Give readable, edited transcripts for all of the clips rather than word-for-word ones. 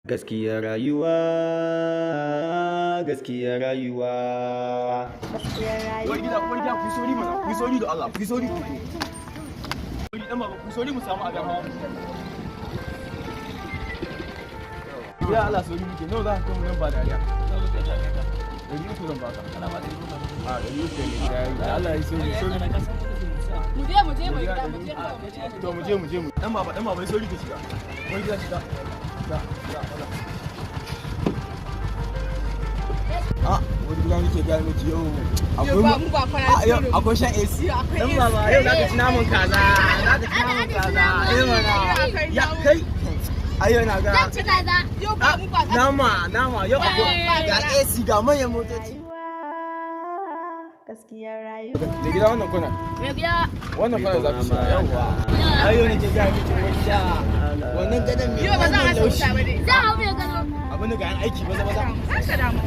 Gaskiyar rayuwa, gaskiyar rayuwa. Gaskiyar rayuwa. Uwar gida, ku sauri mana, ku sauri da Allah, ku sauri ku. Uwar gida, baba, ku sauri mu samu abin hawa. Ya Allah, sauri muke. Nawa za ka kai mu nan ba dariya? 300 zan baka. A 300 ne gida yayi. Da Allah ya sauri, sauri. Mu je, mu je mu gida, mu je kawai, mu je. To mu je, mu je mu. Dan baba, dan baba, sauri ka shiga. Uwar gida, shiga. Shiga, shiga, Allah. A wani gida nake gaya miki yau. Yau ba mu ba kwana A yau akwai shan AC. Akwai Dan AC. baba, yau za ka ci naman kaza. Za ka ci naman kaza. Eh mana. Ya kai. Ai yau na ga. Zan ci kaza. Yau ba mu ba Nama, nama yau akwai ga AC, ga manyan motoci. Gaskiyar rayuwa. Da gida wannan kuna. Mai gida. Wannan kuna za ku sha yawwa. Ai yau nake gaya miki wanda wannan gadon mai Yau ba za a wannan laushi. sauta ba dai. Zan hau mai gado. Abin da ga yan aiki maza maza. Kar ka damu.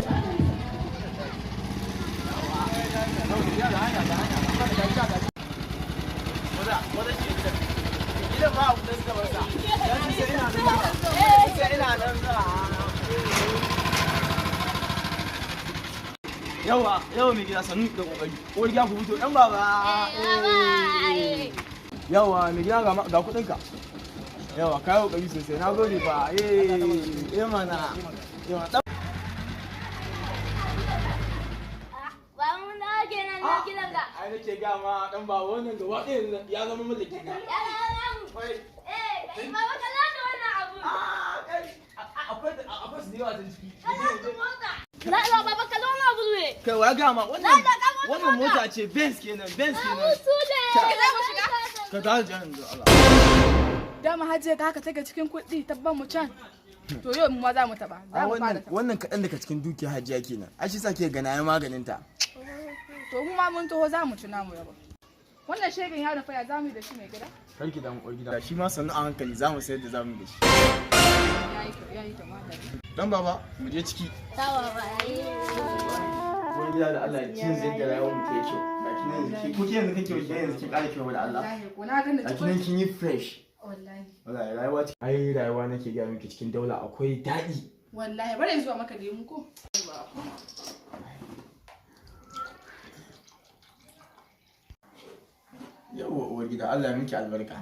Gidan ma abu da suka bar sa. Dan sai ina nan zuwa. Sai ina nan zuwa. Yawa, yawa mai gida, sannu da kokari. Uwar gida, ku fito dan baba. Yawa mai gida, ga kuɗin ka. Yawa, ka yi kokari sosai. Na gode fa. Eh, eh mana. Yawa dan Ba mun dawo kenan na gidan ga. Ai nake ga ma dan baba, wannan gaba ɗaya ya zama mallaki na. Ya zama namu. Eh, baba, kalla da wannan abu. Ah, kai akwai su da yawa ta ciki. Kalla da mota. La la, baba, kalla wannan abu ne. Kai, wa ga ma wannan Na da wannan mota ce Benz kenan, Benz kenan. Su ne. Za mu shiga. Ka ta jan da Allah. Dama hajiya ga haka take cikin kuɗi tabban mu can. To yau mu ma za mu taɓa. Za mu fara Wannan taɓa. wannan kaɗan daga cikin dukiyar hajiya kenan. Ai shi sa ke gana ya maganin ta. To mu ma mun taho za mu ci namu yau. Wannan shegen yaron fa ya za mu yi da shi, mai gida? Karki damu, uwar gida. Shi ma sannu a hankali za mu sayar da za mu yi da shi. Ya yi kyau, ya yi kyau, madalla. Dan baba, mu je ciki. Ta baba. Uwar gida, da Allah kin zai da rayuwar mu ta yi kyau. Ga ki nan yanzu ko ke yanzu kake wajen yanzu kin ƙara kyau da Allah. Wallahi ko na gani Ga ki nan cikin. kin yi fresh. Wallahi. Wallahi rayuwa ce. Ai rayuwa nake ga miki cikin daula akwai daɗi. Wallahi bari in zuwa maka lemu ko? Yawwa uwar gida, Allah ya miki albarka.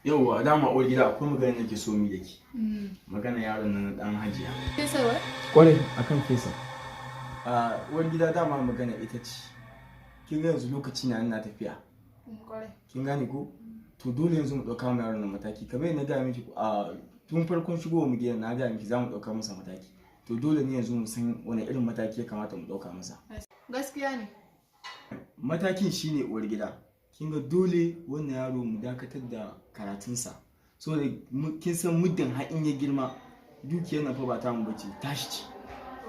Yawwa dama uwar gida, akwai magana nake so mi da ki. Magana yaron nan na dan hajiya. Fesarwa? Kwarai akan fesa. A uwar gida, dama magana ita ce. Kin ga yanzu lokaci na na tafiya. Kwarai. Kin gane ko? To dole yanzu mu ɗauka mu yaron nan mataki. Kamar yadda na gaya miki a tun farkon shigowar mu gidan, na gaya miki za mu ɗauka masa mataki. To dole ne yanzu mu san wani irin mataki ya kamata mu ɗauka masa. Gaskiya ne. Matakin shine, uwar gida, kin ga dole wannan yaro mu dakatar da karatunsa, so da kin san muddin har in ya girma, dukiyar nan fa ba ta mu bace, tashi ce.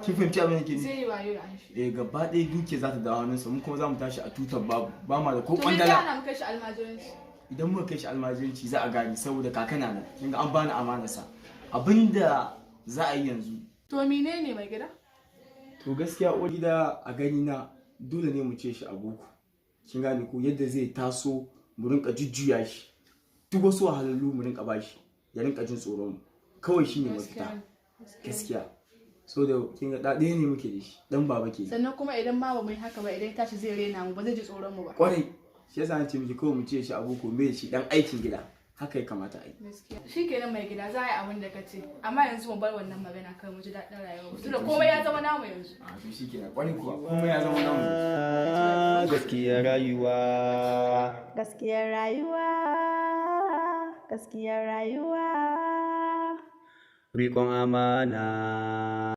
Kin fahimci abin da ke nufi? Zai yi wayo da an shi. Eh, gaba ɗaya dukiyar za ta dawo hannunsa, mu kuma za mu tashi a tutar babu, ba ma da ko To me zai kwandala. hana mu kai shi almajiranci? Idan muka kai shi almajiranci za a gane, saboda kakana nan kin ga an bani amanarsa. Abinda za a yi yanzu. To menene, mai gida? To gaskiya uwar gida, a gani na dole ne mu ce shi a boko. Kin gane ko? Yadda zai taso mu rinka jujjuya shi. Duk wasu wahalhalu mu rinka bashi, ya rinka jin tsoron mu. Kawai shine mafita. Gaskiya. So da kin ga ɗa ɗaya ne muke da shi, dan baba ke. Sannan kuma idan ma ba mu yi haka ba, idan ya tashi zai rena mu, ba zai ji tsoron mu ba. Kwarai. Shi yasa na ce miki kawai mu ce shi a boko, me shi dan aikin gida. Haka ya kamata a yi. Gaskiya. Shikenan mai gida, za a yi abin da ka ce. Amma yanzu mu bar wannan magana kai, mu ji daɗin rayuwa. Mu tunda komai ya zama namu yanzu. A to shikenan, kwarai kuwa komai ya zama namu. Gaskiyar rayuwa. Gaskiyar rayuwa. Gaskiyar rayuwa. Riƙon amana.